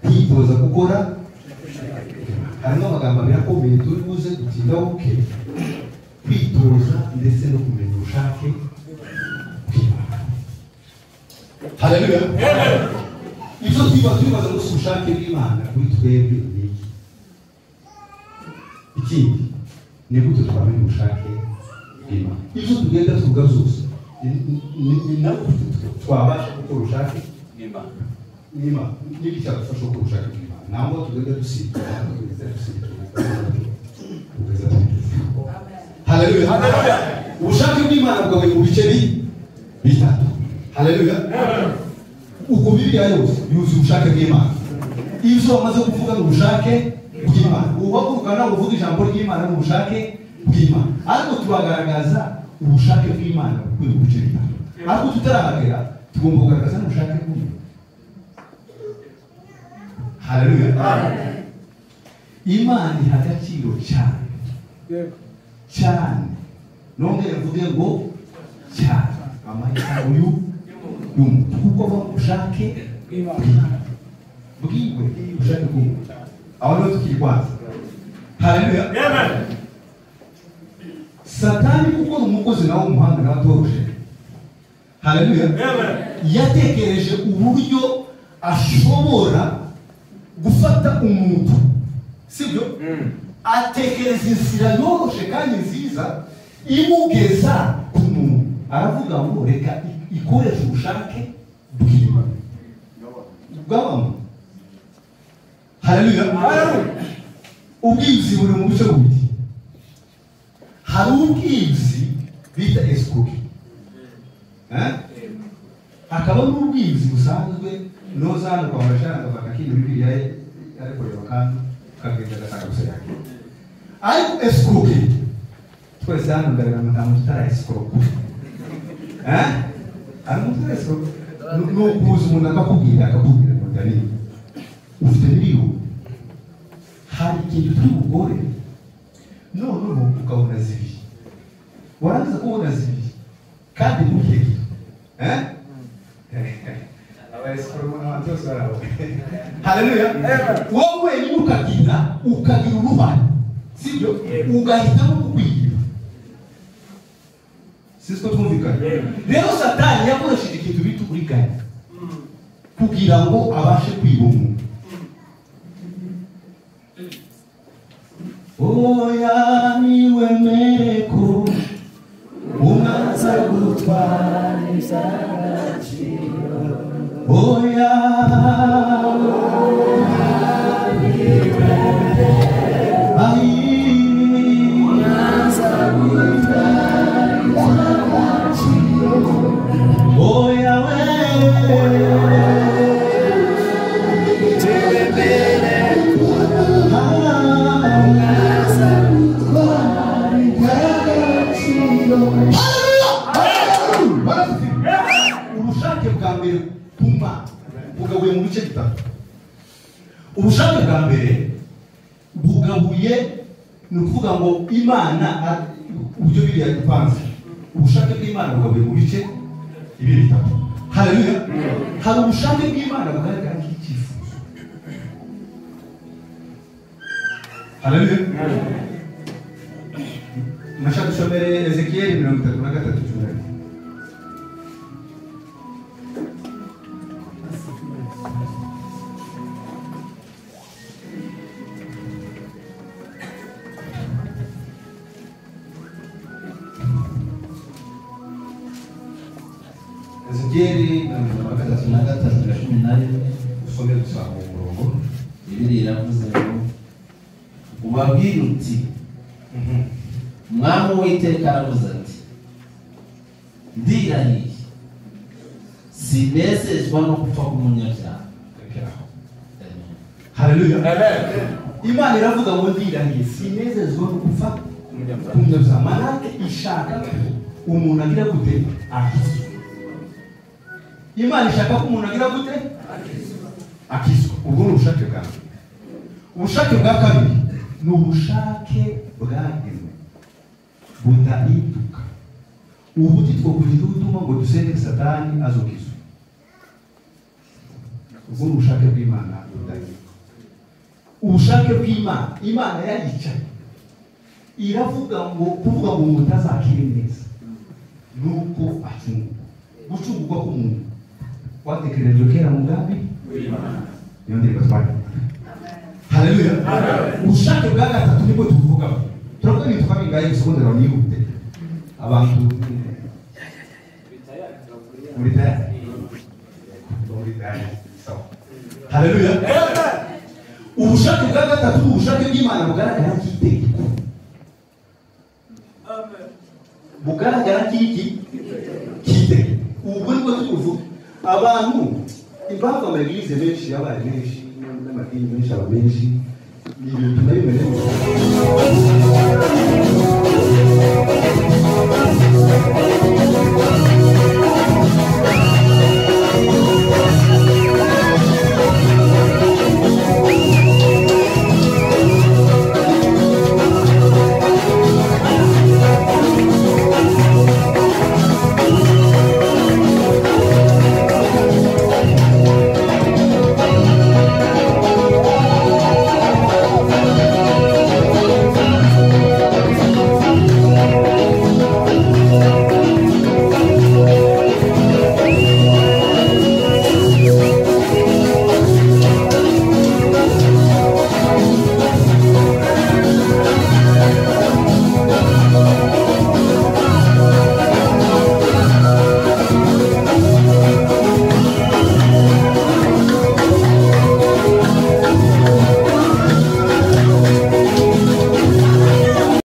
Kwitoza gukora. Harimo amagambo abiri akomeye turi buze gutindaho buke: kwitoza ndetse no kumenya ubushake bw'Imana. Haleluya. Ibyo twibaza gusa ubushake bw'Imana kuri twebwe ni iki? Ikindi ni gute twamenya ubushake bw'Imana? Ibyo tugenda tuvuga zose ni nabwo twabasha gukora ubushake bw'Imana. Niba niba cyadufasha gukora ubushake bw'Imana, ntabwo tugenda dusiga tugeza. Haleluya. Ubushake bw'Imana bwawe mu bice bitatu. Haleluya. Uko Bibiliya yose yuzuye ubushake bw'Imana. Ibyo wamaze kuvuga ni ubushake bw'Imana. Uhaguruka nawe uvuga ijambo ry'Imana ni ubushake bw'Imana. Ariko turagaragaza ubushake bw'Imana kuri mu bice bitatu. Ariko tutarahagera tugomba kugaragaza n'ubushake bw'Imana. Haleluya. Imana iha agaciro cyane cyane, nongere mvuge ngo cyane amahitamo y'umuntu, kuko ava mu bushake bwiwe, ubushake bw'umuntu. Aho niho tukiri kwanza. Haleluya. Satani kuko ni umukozi nawe w'umuhanga nawe atoroshe. Haleluya. Yatekereje uburyo ashobora gufata umuntu, sibyo? Atekereza inzira yoroshe kandi nziza imugeza ku muntu. Aravuga ngo reka ikoreshe ubushake bw'Imana bw'abantu. Haleluya. Ubwizi buri mu bice bubiri. Hari ubwizi bita escroquerie, hakaba n'ubwizi busanzwe noza hano kwa mashara agafata kino Bibiliya ye ariko reba kandi ukagenda agasanga gusa yake. Ariko escroquerie twese hano ndagira ngo nta muntu utara escroquer. Hari umuntu utara escroquer? Ni ukuza umuntu akakubwira ngo Dani ufite miliyoni, hari ikintu turi bukore, noneho ukabona zibiri, warangiza kubona zibiri kandi ntugiye gito. Haleluya. Wowe wenyine ukagira uruhare, sibyo? Ugahitamo kukwigira. Sisiko twumvikanye? Rero Satani yakoresheje ikintu bita uburiganya kugira ngo abashe kwiba umuntu. Oya niwemere ko umwanzi agutwara iby'agaciro. Oya umwanzi agutwara iby'agaciro. Oya we ubushake bwa mbere kuma bugabuye mu bice bitatu. Ubushake bwa mbere bugabuye ni ukuvuga ngo Imana uburyo Bibiliya ipanze. Ubushake bw'Imana bugabuye mu bice ibi bitatu. Haleluya. Hari ubushake bw'Imana bugaragara nk'icyifuzo. Haleluya. Nashaka dusomere Ezekieli 33:10. Ezekieli 33:11 usome gusa umurongo. Bibiliya iravuze ngo ubabwire uti Umwami Uwiteka aravuze ati ndirahiye sinezezwa no gupfa k'umunyabyaha. Haleluya. Imana iravuga ngo ndirahiye sinezezwa no gupfa k'umunyabyaha. Manake ishaka ko umuntu agira gute? Akizwa. Imana ishaka ko umuntu agira gute? Akizwa. Ubwo ni ubushake bwa mbere. Ubushake bwa kabiri ni ubushake bwagenwe budahinduka. Ubu titwo kugira utuma ngo dusenge Satani azokizwa. Ubwo ni ubushake bw'Imana budahinduka. Ubushake bw'Imana, Imana yaricaye iravuga ngo kuvuga ngo umuntu azakire neza nuko acungurwa. Gucungurwa k'umuntu kwatekerejwe kera mu mugambi niyo ndirimbo twari. Haleluya. Ubushake bwa gatatu nibwo tuvugaho. Turavuga ibintu twabingaye gusobanura nihute abantu muri tayari muri tayari. Sawa. Haleluya. Ubushake bwa gatatu ni ubushake bw'Imana bugaragara nk'itegeko, bugaragara nk'iki k'itegeko. Ubwo nibwo turi buvuge. Abantu impamvu amaeglise menshi yabaye menshi n'amadini menshi aba menshi ni ibintu nayo bimeze.